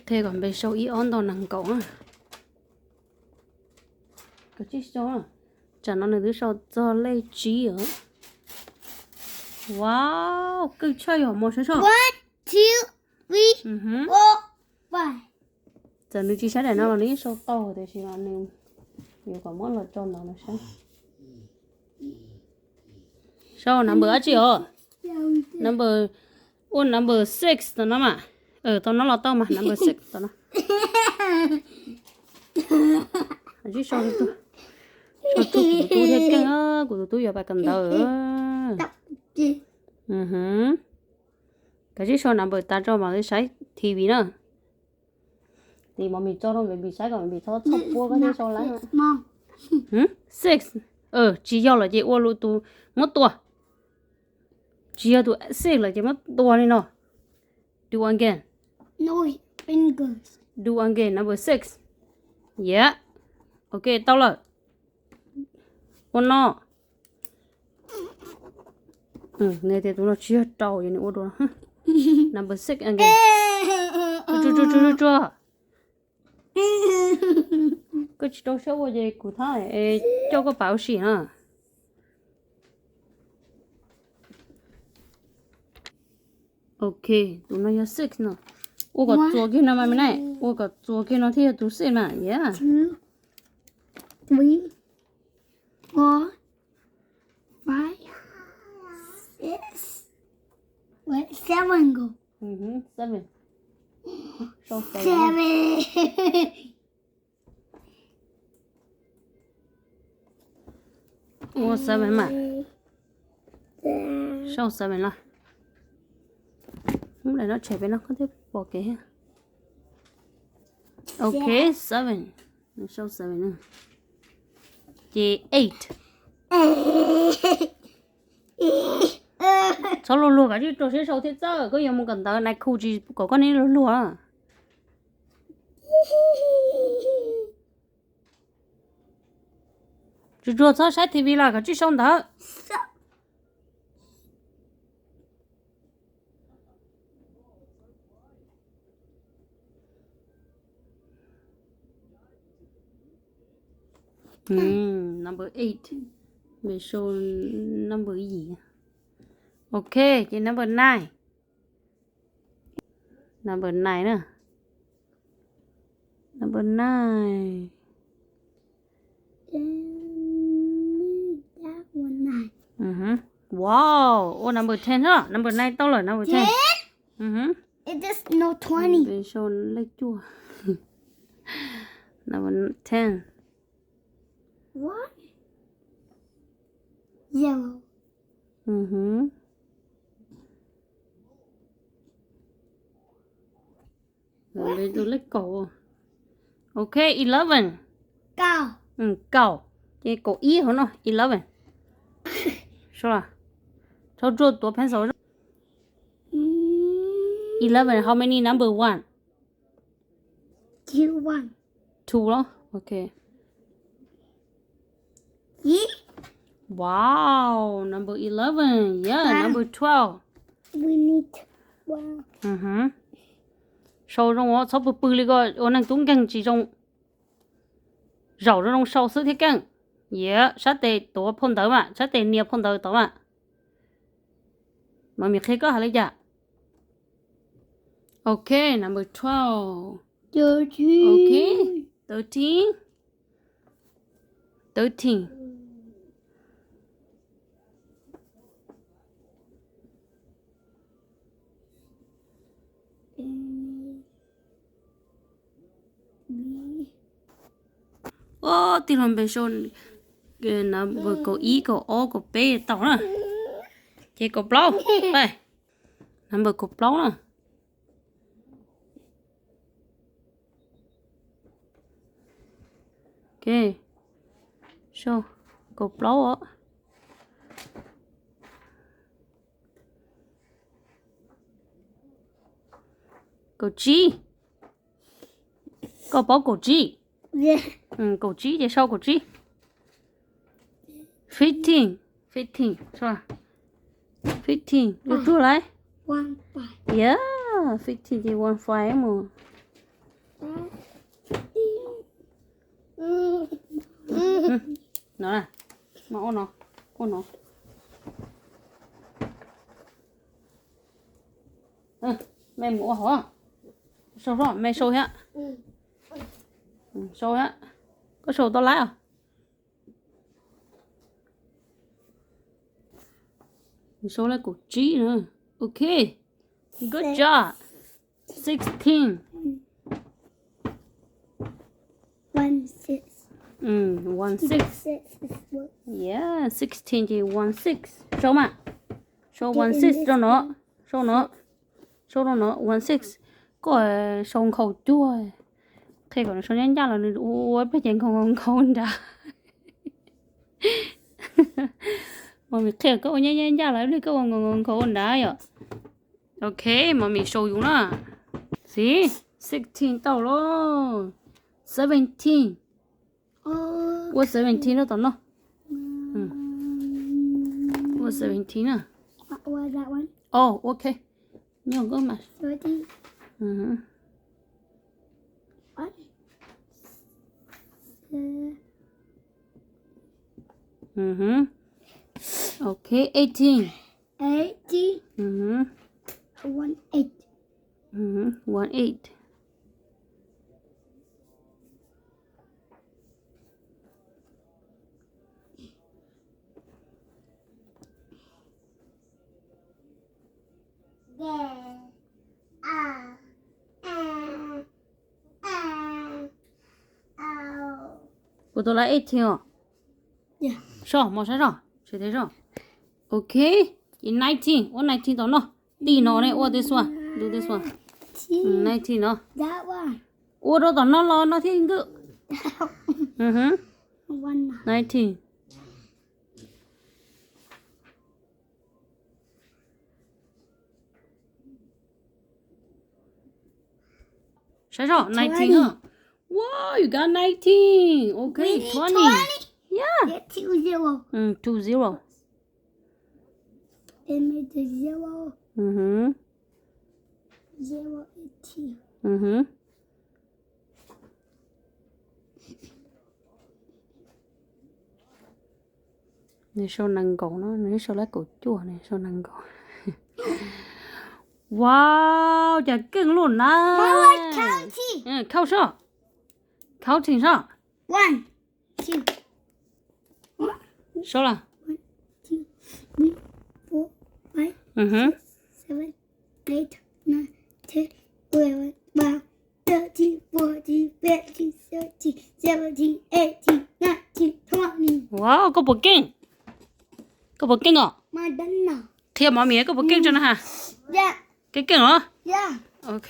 Qhia kom npe sau ib ob nto nees nkaum na. Tsam no nws twb sau txog lej tsib os. Wow, kawg tshaj yom, mus saib soj. Txawm nws tsis saib daim no los nws yeej sau tau tiam sis mas nws yuav kom muab los tso ntawd no saib. Sau number dab tsi os? Number, ua number six tau no mas. Tau no los tau mas, number six tau no. Sau txog kuv tus tub thiab keej, kuv tus tub yuav pais kawm ntawv. Kav tsij sau number tas tso mam li saib T V na. Tis mov mis tso rau baby saib kom baby txhob txhob puab koj thiaj sau lawm. Six. Tsis yog lawm ces ua lwm tus muab tua. Tsis yog tus six lawm ces muab tua li no. Do again. Do again, number six. Yeah. Ok, tau lawm. Ua no. Nws tias tus no tsis yog rau, nws ua dua. Number six again. Tsuag tsuag tsuag tsuag. Koj tsis rau siab ua ces kuv thab coj koj pam ua si na. Ok, tus no yog six no. Ua kom txuas kiag no mas me na, ua kom txuas kiag no thiaj yog tus six mas, yeah. Three, four, five, six, wait, seven go. Seven. Sau seven. Ua seven mas. Sau seven los. Ub, daim no tshem pem no koj thiaj pom kev thiab. Ok, seven. Nws sau seven na. Ces eight. Txhob luag luag, kav tsij rau siab sau thiab txawj, koj yuav mus kawm ntawv, nais khu tsis kom koj niaj luag luag. Tsuag tsuag txhob saib T V los kav tsij sau ntawv. Number eight. Npe sau number yim. Ok, ces number nine. Number nine na. Number nine. Wow, ua number ten na. Number nine tau lawm, number ten. It is no twenty. Npe sau lej cuaj. Number ten. What? Yellow. Npe tus lej kaum. Ok, eleven. Kaum. Kaum. Ces kaum ib hauv no, eleven. Sau los. Txhob tsuag tuav pencil. Eleven, how many number one? Two one. Two los? Ok. Wow, number eleven. Yeah, number twelve. We need twelve. Sau zoo, txhob pw pw li ko ua neeg tub nkeeg tsis zoo. Zaum zoo zoo sau xwb thiab keej. Yep, sab tes tuav phau ntawv mas, sab tes nias phau ntawv tod mas. Mam mis qhia koj hais li cas. Ok, number twelve. Thirteen. Ok, thirteen. Thirteen. Ob tij laug npe sau number kaum ib, kaum ob, kaum peb tau na. Ces kaum plaub, number kaum plaub na. Ok, sau kaum plaub os. Kaum tsib. Koj paub kaum tsib? Kaum tsib ces sau kaum tsib. Fifteen, fifteen, fifteen, tsuag tsuag lauj. Yeah, fifteen ces one five mus. No na, mas ua no, ua no. Mej mus ua hov. Sau hov, mej sau thiab. Sau thiab. Koj sau tau lawm os. Sau lawm kaum tsib na. Ok. Good job. Sixteen. One six. Mm, one six. Six is what? Yeah, sixteen ces one six. Sau mas. Sau one six rau no. Sau no. Sau rau no, one six. Koj sau nkhaus cuag. Qhia kom nws sau ncaj ncaj los nws ua ib pliag ces nkhaus nkhaus nrad. Mami qhia koj ua ncaj ncaj los ib pliag koj ua nkhaus nkhaus nrad yom. Ok, mami sau yus na. See, sixteen tau lauj. Seventeen. Ua seventeen rau tom no. Ua seventeen na. Oh, ok. Nyob koj mas. Ok, eighteen. Eighteen. One eight. One eight. Kuv tau lawm eighteen os. Soj, mus saib soj, tsis tau soj. Ok, ces nineteen, ua nineteen tom no. Tij no ne, ua this one, do this one. Nineteen no. Ua rau tom no los no thiaj nkawd. Nineteen. Saib soj, nineteen. Wow, you got nineteen. Ok, twenty. Yeah. Two zero. Mm, two zero. It made a zero. Mm-hmm. Zero eighteen. Mm-hmm. Nws sau nees nkaum no, nws sau lab kaum cuaj, nws sau nees nkaum. Wow, cas keej luaj na. Khau soj. Counting soj. One, two. Soj lawm. One, two, three, four, five, six, seven, eight, nine, ten, eleven, twelve, thirteen, fourteen, fifteen, sixteen, seventeen, eighteen, nineteen, twenty. Wow, koj puas keej? Koj puas keej os? Qhia mov miv koj puas keej tso na ha. Keej keej os. Ok.